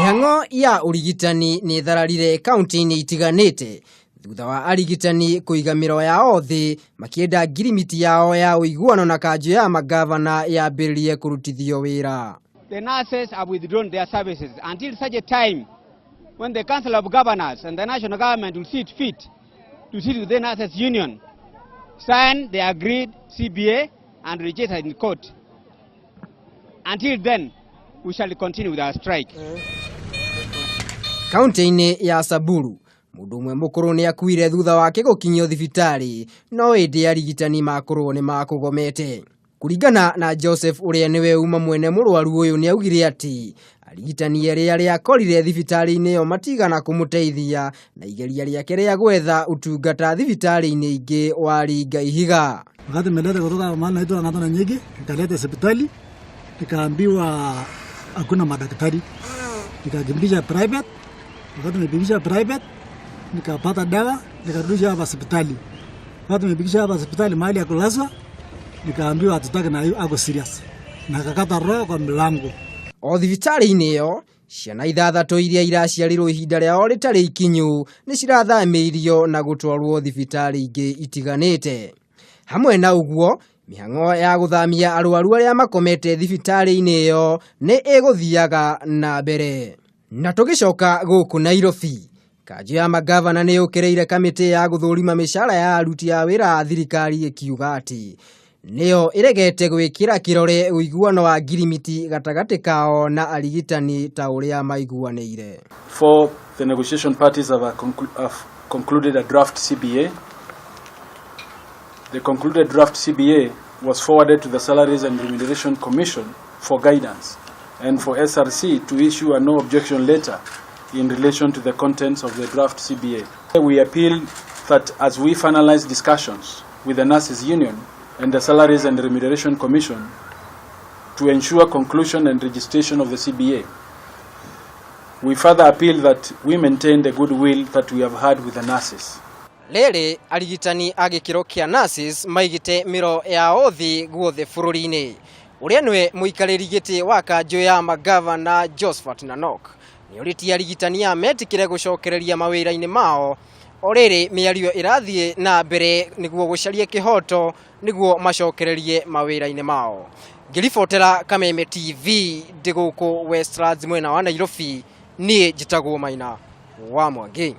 Mĩhang'o ya ũrigitani nĩ ĩthararire kaunti-inĩ itiganĩte thutha wa arigitani kũiga mĩro yao thĩ makĩenda ngirimiti yao ya ũiguano na kanjũ ya mangavana yambĩrĩrie kũrutithio wĩra. The nurses have withdrawn their services until such a time when the Council of Governors and the national government will see it fit to sit with the nurses union, sign the agreed CBA and register in court. Until then, we shall continue with our strike. Kaunti-inĩ ya Samburu mũndũ ũmwe mũkũrũ nĩ akuire thutha wake gũkinyio thibitarĩ no ĩndĩ arigitani makorwo nĩ makũgomete. Kũringana na Joseph ũrĩa nĩwe uma mwene mũrwaru ũyũ nĩ augire atĩ arigitani erĩ arĩa akorire thibitarĩ-inĩ ĩyo matigana kũmũteithia na igeria rĩake rĩa gwetha ũtungata thibitarĩ-inĩ ingĩ waringa ihiga. Wakati nimeleta kutoka mahali naitwa Ng'atana Nyingi, nikaleta hospitali, nikaambiwa hakuna madaktari, nikakimbilisha private. Wakati nimepigisha private, nikapata dawa, nikarudisha hapa hospitali. Wakati nimepigisha hapa hospitali mahali ya kulazwa, nikaambiwa hatutaki na ako serious, na kakata roho kwa mlango. O thibitarĩ-inĩ ĩyo ciana ithathatũ iria iraciarirwo ihinda rĩao rĩtarĩ ikinyu nĩ cirathamĩirio na gũtwarwo thibitarĩ ingĩ itiganĩte. Hamwe na ũguo mĩhang'o ya gũthamia arwaru arĩa makomete thibitarĩ-inĩ ĩyo nĩ ĩgũthiaga na mbere. Na tũgĩcoka gũkũ Nairobi, kanjũ ya mangavana nĩ yũkĩrĩire kamĩtĩ ya gũthũrima mĩcara ya aruti a wĩra a thirikari ĩkiuga atĩ nĩyo ĩregete gwĩkĩra kĩrore ũiguano wa ngirimiti gatagatĩ kao na arigitani ta ũrĩa maiguanĩire. For the negotiation parties have concluded a draft CBA. The concluded draft CBA was forwarded to the Salaries and Remuneration Commission for guidance and for SRC to issue a no objection letter in relation to the contents of the draft CBA. We appeal that as we finalize discussions with the Nurses Union and the Salaries and Remuneration Commission to ensure conclusion and registration of the CBA. We further appeal that we maintain the goodwill that we have had with the nurses. Rĩrĩ arigitani a gĩkĩro kĩa nurses maigĩte mĩro yao thĩ guothe bũrũri-inĩ. Ũrĩa nĩwe mũikarĩri gĩtĩ wa kanjũ ya magavana Josephat Nanok nĩorĩtie arigitani aya metĩkĩre gũcokereria mawĩra-inĩ mao o rĩrĩ mĩario ĩrathiĩ na mbere nĩguo gũcaria kĩhoto nĩguo macokererie mawĩra-inĩ mao. Ngĩribotera Kameme TV ndĩ gũkũ Westlands mwena wa Nairobi, niĩ njĩtagwo Maina wa Mwangi.